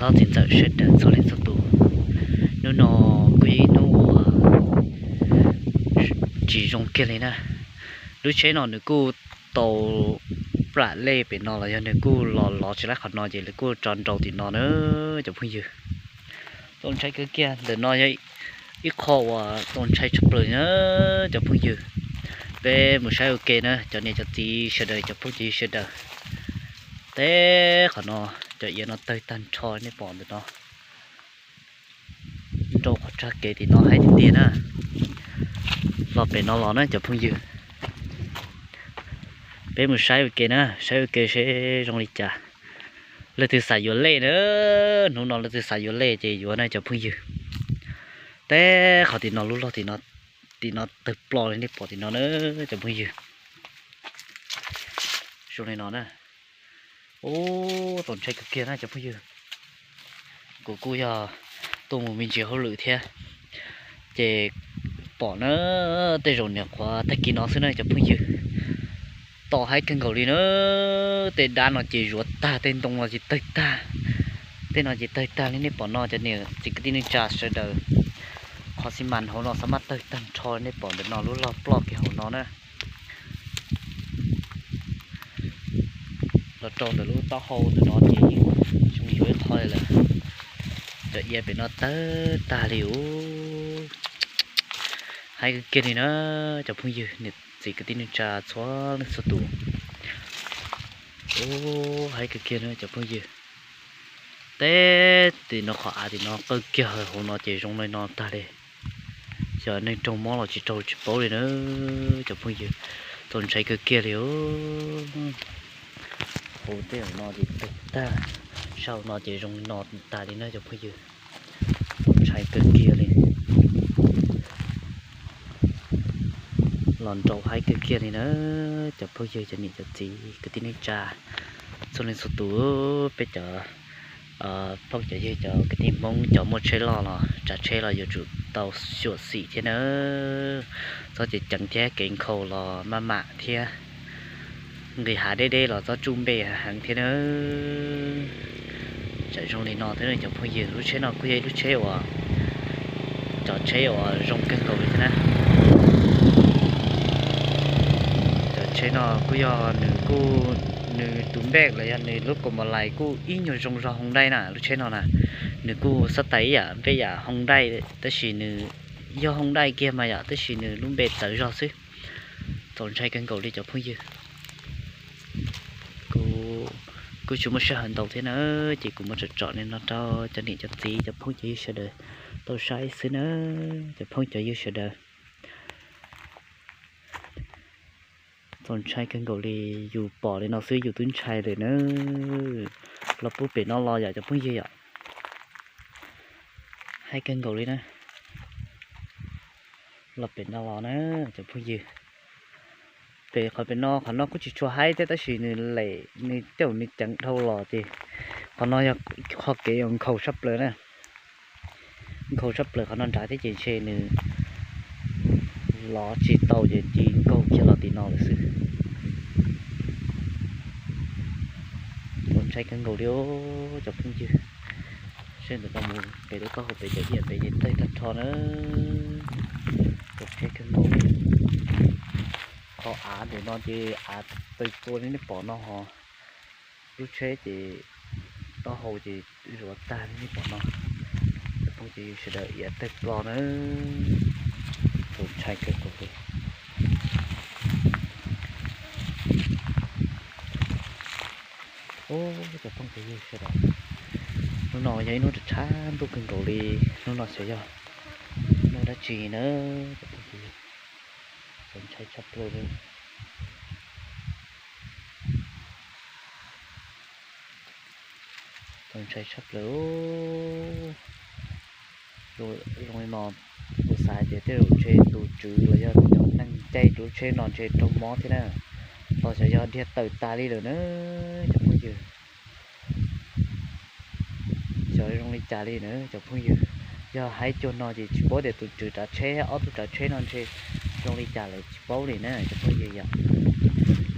Tsoom txiv ntxawm sawv daws txhua leej txhua tus, hnub no kuj yog ib hnub uas tsis zoo kiag li na. Lub tsheb no nws kuj tau plam lej pem no los yog nws kuj los lov tsis laib qhov no ces lawv kuj tso nrau tim no na cov phooj ywg. Txaus ntshai kawg kiag, ntawm no yog ib qho uas txaus ntshai tshaj plaws na cov phooj ywg. Peb mus saib ua ke na cov niam cov txiv sawv daws, cov phooj cov ywg sawv daws. Teb qhov no cov iav no tawg tag nrho nej pom ntawm no. Nrau qhov tsag kev tim no haib tiag tiag na. Los pem no los na cov phooj ywg. Peb mus saib ua ke na, saib ua ke seb zoo li cas. Leej twg xav yuav lej na, hnub no leej twg xav yuav lej ces yuav na cov phooj ywg. Teb qhov tim no lub log tim no, tim no tawg ploj li nej pom tim no na cov phooj ywg. Zoo li no na. Ub, txaus ntshai kawg kiag na cov phooj ywg. Kuv kuj yog tuaj mus me ntsis hauj lwm thiab, ces pom na, tej zaum niam qhuav tag kis no xwb na cov phooj ywg. Tau haib kawg nkaus li na, tej dab no ces zuav tag, tej ntoo no ces tawg tag, tej no ces tawg tag li nej pom no cov niam txiv kwv tij neej tsa sawv daws. Qhov xi mas hauv no xav mas tawg tag nrho li nej pom ntawm no lub log ploj kiag hauv no na. Los rau ntawm lub taub hau ntawm no ces tsis mus yuav ib qho li lawm. Cov iav pem no tawg tag li ub. Haib kawg kiag li na cov phooj ywg, niam txiv kwv tij neej tsa txhua leej txhua tus. Ub, haib kawg kiag na cov phooj ywg. Teb tim no qhov av tim no qawj kiag hauv no ces zoo li no tag li. Xyov neeg raug mob los tsis raug tsis paub li na cov phooj ywg. Txaus ntshai kawg kiag li. Hauv tej no ces tawg tag, sab hauv no ces zoo li no tag li na cov phooj ywg. Txaus ntshai kawg kiag li. Los nrau haib kawg kiag li na cov phooj ywg, cov niam cov txiv kwv tij neej tsa txhua leej txhua tus. Peb cov phooj cov ywg cov kwv tij Hmoob cov muaj tsheb loj los tsav tsheb los yuav tsum tau xyuam xim thiab na. Txhob ceev ceev thiab, kev nkhaus los maj mam thiab, nqis hav deb deb los txhob tsuj npe heev thiab na. Tsam zoo li no thiab cov phooj ywg, lub tsheb no kuj yog ib lub tsheb uas, cov tsheb uas zoo kawg nkaus li thiab na. Cov tsheb no kuj yog nws kuj, nws tus npe los yog nws lub kaus mos lais kuj ib nyuag zoo zog Hyundai na, lub tsheb no na. Nws kuj xab tais ib yam npe yam Hyundai, tab sis nws yog Hyundai kiag mas yom, tab sis nws lub npe txawv zog xwb. Txaus ntshai kawg nkaus li cov phooj ywg. Kuv kuj tsis muaj sij hawm ntau thiab na, ces kuv muab tsom tsom li no rau cov niam cov txiv cov phooj cov ywg sawv daws tau saib xwb na, cov phooj cov ywg sawv daws. Txaus ntshai kawg nkaus li, yus pom li no xwb yus twb ntshai lawm na. Los puag pem no los yom cov phooj ywg yom. Haib kawg nkaus li na. Los pem no los na cov phooj ywg. Pem qhov pem no, qhov no kuj tsis tshua haib thiab tab sis nws lem, nws tej zaum nws ceev dhau los ces qhov no yog qhov kev uas nkhaus tshaj plaws na. Nkhaus tshaj plaws qhov no nrad thiab ces ntshe nws lov tsis tau ces cia nkaug kiag los tim no lawm xwb. Txaus ntshai kawg nkaus li cov phooj ywg. Saib ntawm no mus pem lub taub hau pem cov iav pem ces tawg tag nrho na. Txaus ntshai kawg nkaus li. Qhov av ntawm no ces av tawg tua li nej pom no ho. Lub tsheb ces taub hau ces zuav tag li nej pom no. Cov phooj cov ywg sawv daws, iav tawg ploj na. Txaus ntshai kawg nkaus li. Ub, cov phooj cov ywg sawv daws, hnub no yog ib hnub tsaus tshav ntuj kawg nkaus li. Hnub no xyov yog hnub dab tsi na, cov phooj cov ywg. Txaus ntshai tshaj plaws li. Txaus ntshai tshaj plaws. Zoo li no, kuv xav tias tej zaum ntshe tus tswv los yog cov neeg caij lub tsheb no ntshe raug mob thiab na, los xyov yog dhia tawm tas li lawm na, cov phooj ywg. Xyov zoo li cas li na cov phooj ywg. Yog haib cuag no ces tsis paub tias tus tswv tsav tsheb, ob tug tsav tsheb no ntshe zoo li cas lawm tsis paub li na cov phooj ywg yom.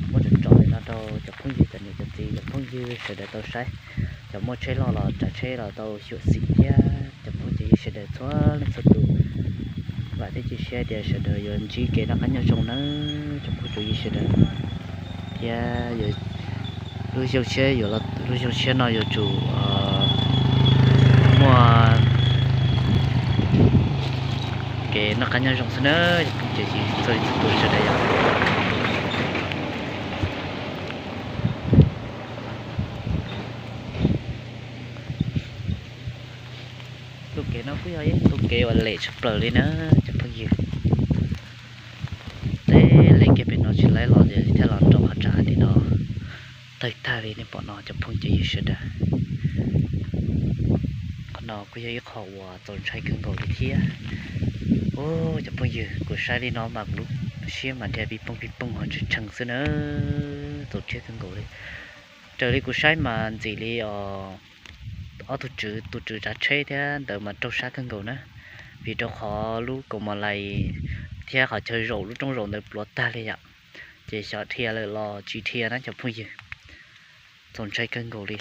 Muab tsom tsom li no rau cov phooj ywg, cov niam cov txiv, cov phooj ywg sawv daws tau saib. Cov muaj tsheb loj los tsav tsheb los tau xyuam xim thiab cov phooj ywg sawv daws txhua leej txhua tus. Vam thiab cia siab tias sawv daws yuav ntsib kev noj qab nyob zoo nawb cov phooj ywg sawv daws. Thiab lub zoo siab, lub zoo siab no yuav tsum muaj kev noj qab nyob zoo xwb nawb cov phooj ywg txhua leej txhua tus sawv daws yom. Tus kev no kuj yog ib tug kev uas lem tshaj plaws li na cov phooj ywg. Teb li kiag pem no tsis laib los thiaj los nrog qhov tsa tim no tawg tag li nej pom no cov phooj ywg sawv daws. Qhov no kuj yog ib qho uas txaus ntshai kawg nkaus li thiab. Ub, cov phooj ywg, kuv saib li no mas kuv lub siab mas dhia pij pooj pij pooj ho tshee tshee xwb na, txaus ntshai kawg nkaus li. Raws li kuv saib mas ntxim li os, ob tug tswv, tus tswv tsav tsheb thiab ntawd mas raug sab kawg nkaus na, vim rau qhov lub kaus mos lais thiab qhov chaw zaum lub rooj zaum ntawd pluav tag li yom, ces xyov dhia lawm los tsis dhia na cov phooj ywg. Txaus ntshai kawg nkaus li.